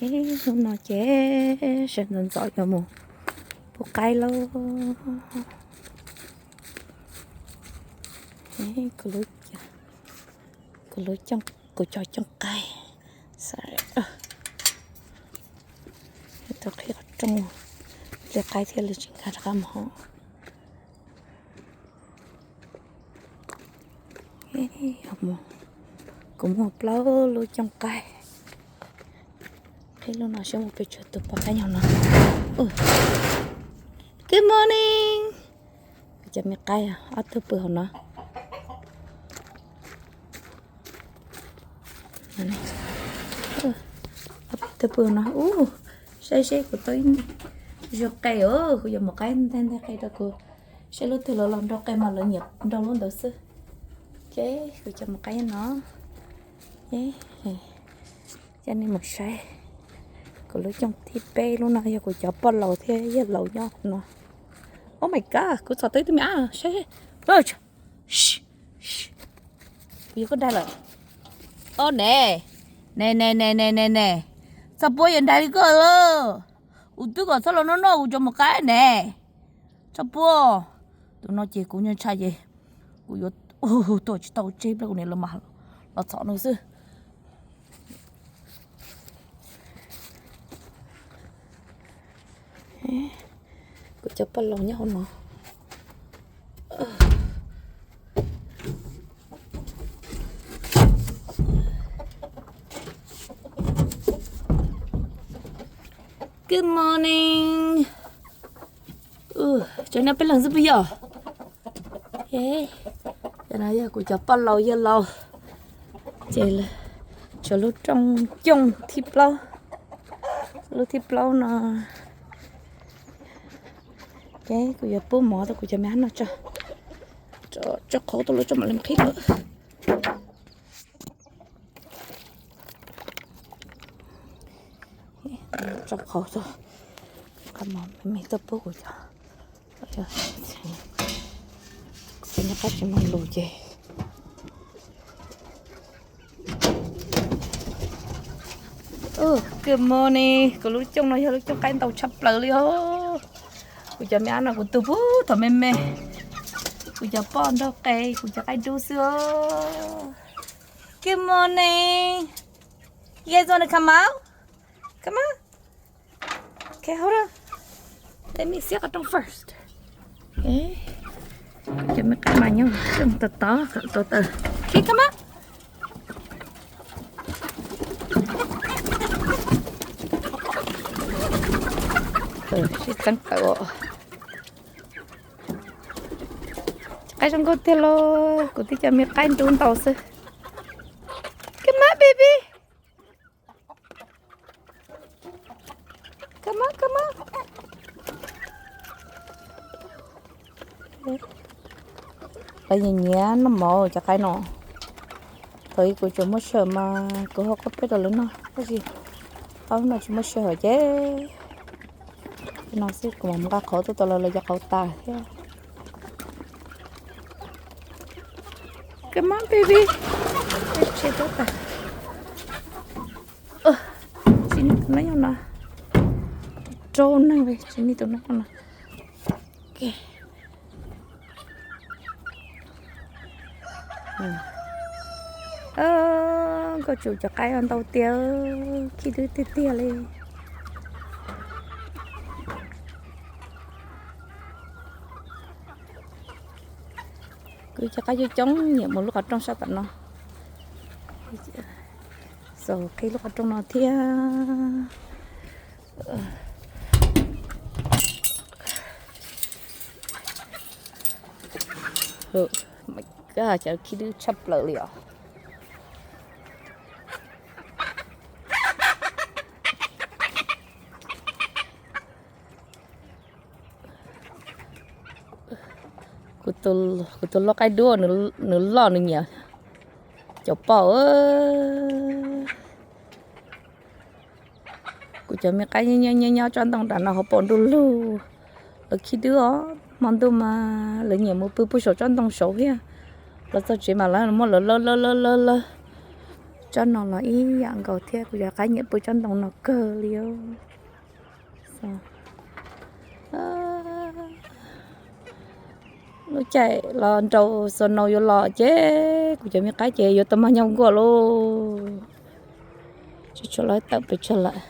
Hnub no ces sawv ntxov ntxov yuav mus pub qaib lauj. Kuv cov cooj qaib, tau qhib qhov rooj, li qaib thiaj li tsis nkag rov qab mus. Kuv muaj plaub lub cooj qaib. Qhib lub no saib mus pes tsawg tus poj qaib nyob no. Good morning. Kuv cov me qaib ob tug pw hauv no. Ob tug pw hauv no. Ub, saib seb kuv tau ib zug qe os, kuv yuav mus qaib nteg nteg qe rau kuv. Saib lub twg los los nrau qe mas lawv nyiam nrau lub ntawd xwb. Ces kuv cov mus qaib no. Coj nej mus saib kuv lub cooj thib peb, lub no yog kuv cov poj laus thiab yawg laus nyob no. Oh my god, kuv txhom tau ib tug me ab saib. Kuv yog koj dag lawm. Ob ne, ne ne ne ne ne ne, txog puab yuav dag li koj lawm. Kuv twb kom txhob los noj noj kuv cov mus qaib ne. Txhob puab, tus no ces kuv nyob ntshai ces kuv yuav tuaj tsis tau tseg pliag kuv niam lawv mam los txhom nws xwb. Kuv cov poj laus nyob hauv no. Good morning. Cov no peb leeg xwb puas yog? Cov no yog kuv cov poj laus yawg laus. Ces tshuav lub rooj cooj thib plaub. Lub thib plaub no ces kuv yuav pub mov rau kuv cov me ab noj tso. Tso qhauv tau lawm tso mam li mus qhib lawm. Tso qhauv tso, qab mov me me tuaj pub kuv cov. Kuv cov me qaib tsis muaj lus ces. Good morning, kuv lub cooj no yog lub cooj qaib ntau tshaj plaws li os. Kuv cov me ab no kuv tu puag thaum me me. Kuv cov poj nrog qe, kuv cov qaib dub xwb os. Good morning. You guys wanna come out? Come on. Okay, hold on. Let me see qhov rooj first. Cov me qaib mas nyob tod tod kom tau tawm. Okay, come on. Sib txeeb tawm os. Qaib zoo nkauj tiag lauj, kuv twb cov me qaib ntub ntau xwb. Come on, baby. Come on, come on. Lawv nyiam nyiam noj mov cov qaib no. Thaum ub kuv tsuas muab sij hawm mas kuv ho qhuab peb rau lawv noj, tab sis ob hnub no tsis muaj sij hawm ces no xwb kuv mam nqa qhauv tuaj rau lawv, lawv cov qhauv tas thiab. Come on, baby. Tsis ni tus no nyob no. Rau neeg li, tsis ni tus no nyob no. Nkauj Tsum cov qaib ntau tiag, khib dub tiag tiag li. Kuv cov qaib coob coob nyiam mus lub qhov rooj sab tom no. Xav qhib lub qhov rooj no thiab. Cov khib dub tshaj plaws li os. Kuv tus lau qaib dub nws loj nws nyiam cov poj. Kuv cov me qaib nyob nyob tsob ntoo nram no hauv paus ntuj lug, lawv khib dub os, hmo ntuj mas lawv nyiam mus pw puag saum tsob ntoo saud thiab. Los txog tsev mas lawv muab lawv lawv lawv lawv lawv. Tsob no los ib yam nkaus thiab, kuv cov qaib nyiam pw tsob ntoo no kawg li os. Lub caij los nraum snow yuav los ces kuv cov me qaib ces yuav tau mag nyob nkuaj lauj. Tsis tshua loj tawm pes tsawg lawm.